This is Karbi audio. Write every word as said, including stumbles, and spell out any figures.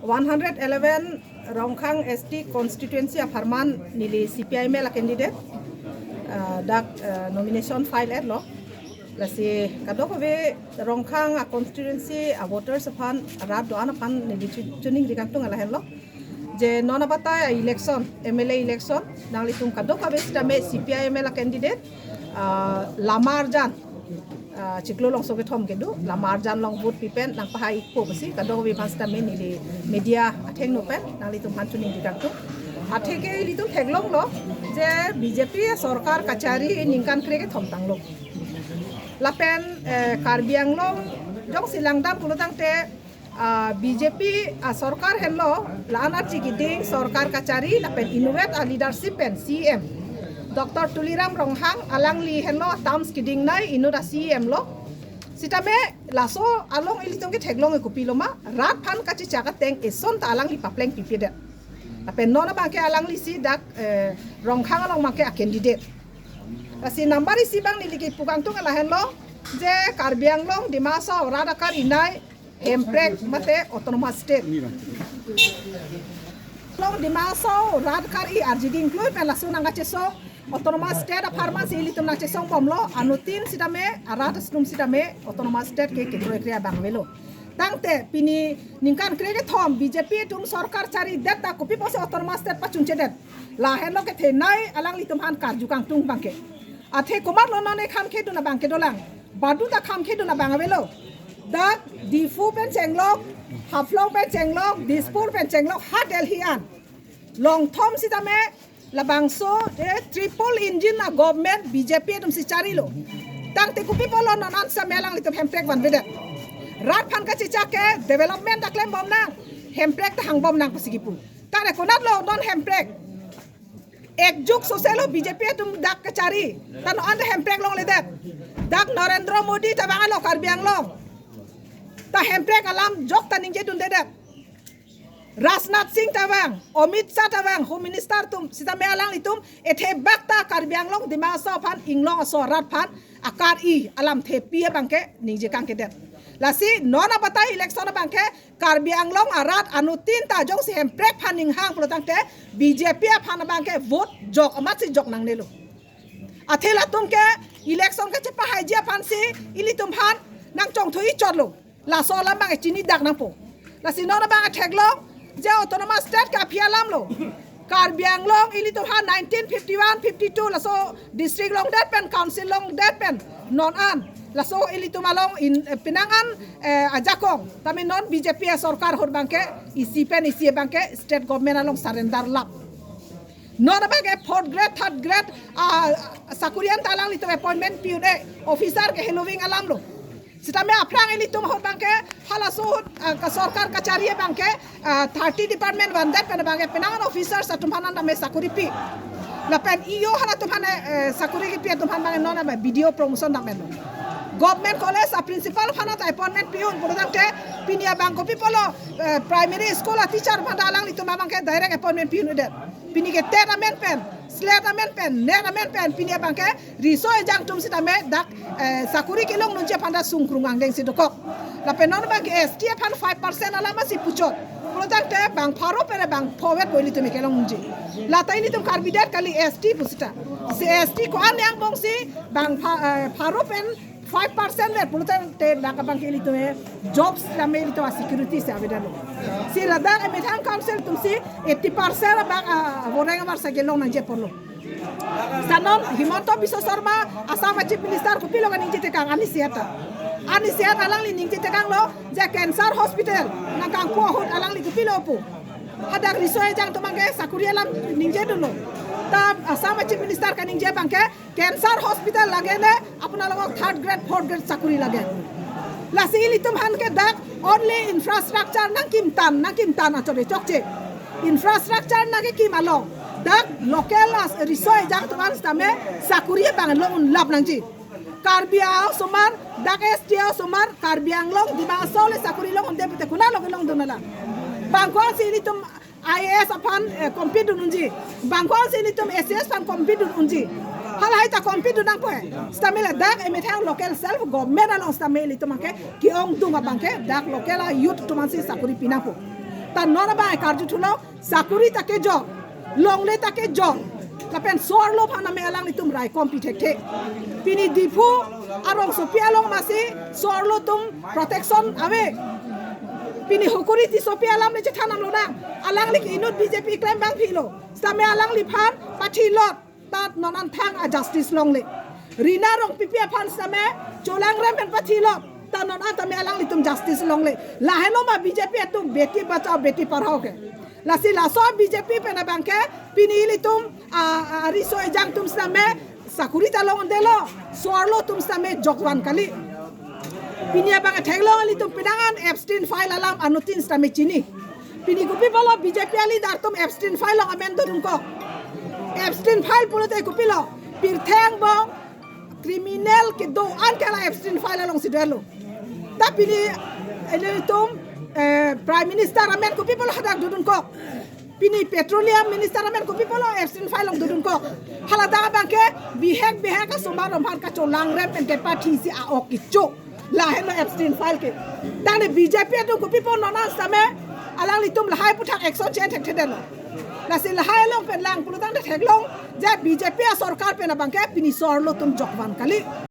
One hundred eleven Rongkhang S T constituency apharman neli C P I M L a candidate, ah, dak, ah, nomination file etlo. Lasi kadokave Rongkhang a constituency a voters aphan, rat do-an aphan neli chu-, choningri kangtung lahenlo. Je non abatai a election, M L A election, nanglitum kadokave sitame C P I M L a candidate, ah, lamarjan, ah, chiklo longso kethom kedo, lamarjan along vote pipen nangpahai-ikpo pusi kadokave aphan sitame neli media athengno pen nanglitum aphan choningri kangtung. Atheke ilitum theklonglo je B J P sorkar kachari ningkan krekethom tanglo. Lapen, eh, Karbi Anglong jongsi langdam pulo tangte, ah, B J P, ah, sorkar henlo, la-an archikiding sorkar kachari lapen inutvet a leadership pen C E M Doctor Tuliram Ronghang alangli henlo terms kedingnei inut a C E M lo. Sitame laso along ilitum ketheklong ke kopilo ma, rat aphan kachechak ateng eson ta alangli papleng pipedet. Lapen non abangke alanglisi dak, eh, Rongkhang along abangke a candidate. Lasi number isi abang neli kipu kangtung lahenlo je Karbi Anglong Dima Hasao rat akar-inei hemprek mate autonomous state. Long Dima Hasao rat akar-i arjiding klui pen laso nangkachesong autonomous state apharman si ilitum nangchesong bomlo, anuttin sitame, arat atum sitame autonomous state ke kekroi kre abang avelo. Tangte pini ningkan krekethom B J P atum sorkar charidet ta kopi pusi autonomous state pachunchedet? Lahenlo kethenei alanglitum aphan karju kangtung abangke. Athe komatlo non ekham khedun abangke dolang. Badu ta kham khedun abang avelo. Dak Diphu pen chenglok, Haflong pen chenglok, Dispur pen chenglok, ha Delhi an. Longthom sitame labangso, eh, triple engine a government B J P atum si charilo. Tangte kopi pulo non an sitame alanglitum hemprek vanvedet? Rat aphan kachechak ke development ta klem bom nang, hemprek ta hang bom nang pusi kipu. Tangte konatlo non hemprek? Ekjut soselo B J P atum dak kachari, ta non an ta hemprek longledet. Dak Narendra Modi ta vanglo Karbi Anglong. Ta hemprek alam jok ta ningjedundedet. Rajnath Singh ta vang, Amit Shah ta vang, Home Minister atum, sitame alanglitum ethe bak ta Karbi Anglong Dima Hasao aphan, inglong aso arat aphan akar-i alamthe pi abangke ningje kangkedet. Lasi non abatai election abangke Karbi Anglong arat anuttin ta jongsi hemprek aphan ninghang pulo tangte B J P aphan abangke vote jok amatsi jok nangnelo. Athe latum ke election kachepahaiji aphansi ilitum aphan nangchongthui chotlo. Laso alam abang chinidak nangpo. Lasi non abang theklong je autonomous state ke aphi alamlo. Karbi Anglong ilitum aphan nineteen fifty-one fifty-two laso district longdet pen, council longdet pen non an laso ilitum along in, eh, penang an, eh, ajakong. Tame non B J P sorkar ahut abangke isi pen isi abangke state government along surrender lap. Non abangke fourth grade, third grade, ah, sakori an ta alanglitum appointment pi-un-e, officer ke heloving alamlo. Sitame aphrang ilitum ahut abangke halaso ahut, ah, ka sorkar kachari abangke, ah, thirty department vandet pen abangke penang an officers atum aphan tame sakori pi. Lapen E O halatum aphan, eh, sakori kipi atum aphan abangke non abang B D O promotion dam enlo. Government college a principal aphan ta appointment pi-un pulo tangte pini abang kopi pulo, eh, primary school a teacher aphan ta alanglitum abangke direct appointment pi-undet. Pini ke TET amen pen, SLET amen pen, NET amen pen, pini abangke riso ejang atum sitame dak, eh, sakori kelong nunji aphan ta sungkrung angdeng si dokok. Lapen non abangke S T aphan five percent alam si puchot. Pulo tangte bang pharo pen bang pho vet bo ilitum kelong nunji. Lata ilitum Karbi det kali S T pusita. Si S T ko-an angbong si bang pha-, eh, pharo pen five percent vet pulo tangte dak abangke ilitum jobs tame ilitum security si avedetlo. Si ladak emethang council atum si eighty percent abang, ah, voreng amar sa kelong nangji apotlo. Sita non Himanta Biswa Sarma, Assam Chief Minister kopilo kaningje tekang, ani siata. Ani siat alangli ningje tekanglo je cancer hospital nangkangpu ahut alangli kopilo pu. Hadak riso ejang atum abangke sakori alam ningjedunlo. Ta Assam Chief Minister kaningje abangke cancer hospital lage ne, apuna logot third grade, fourth grade sakori lage. Lasi ilitum aphan ke dak only infrastructure nangkimtan, nangkimtan achot chokche. Infrastructure nangkekim along dak local as riso ejang atum an sitame sakori abang long-un lap nangji. Karbi a-osomar, dak S T a-osomar, Karbi Anglong, Dima Hasao le sakori long-unde pute konatlo kelongdun alam? Bang ko-an si ilitum I A S aphan, eh, compete dun unji. Bang ko-an si ilitum A C S aphan compete dun unji. Halahai ta compete dun nangpo-e. Sitame ladak emethang local self government along sitame ilitum abangke ke-ongdung abangke dak local a-youth atum an si sakori pi nangpo. Ta non abang karju thulo, sakuri ta kejor, longle ta kejor. Lapen so-arlo aphan tame alanglitum raikom pi thekthe. Pini Diphu arongsopi along masi so-arlo atum protection ave. Pini Hukuri Tissopi alam le chethan damlonang. Alangli ke inut B J P klem abang philo. Sitame alangliphan pathilot. Ta non an thang a justice longle. Rina Rongpipi aphan sitame cholangrem pen pathilot. Ta non an tame alanglitum justice longle. Lahenlo ma B J P atum beti bachao beti padhao ke. Lasi laso B J P pen abang ke pini ilitum a, a, riso ejang atum sitame sakuri ta longdelo, so-arlo atum sitame jokvan kali. Pini abang theklong ilitum pinangan Epstein file alam anuttin sitame chini. Pini kopi apotlo B J P a-leader atum Epstein file along amen dodunkok. Epstein file pulote kopilo? Pirthe angbong criminal kedo-an ke la Epstein file alongsi dolo. Ta pini ilitum, eh, Prime Minister amen kopi apotlo hadak dodunkok? Pini Petroleum Minister amen kopi apotlo Epstein file along dodunkok? Hala dak abang ke bihek bihek asomar romhar kacholangrem pen kepathisi a-ok kecho. Lahenlo Epstein file ke. Tangte B J P atum kopi apot non an sitame alanglitum lahai aphuthak action che-en thekthedetlo. Lasi lahai along pen lang pulo tangte theklong je B J P asorkar pen abang ke pini so-arlo atum jokvan kali.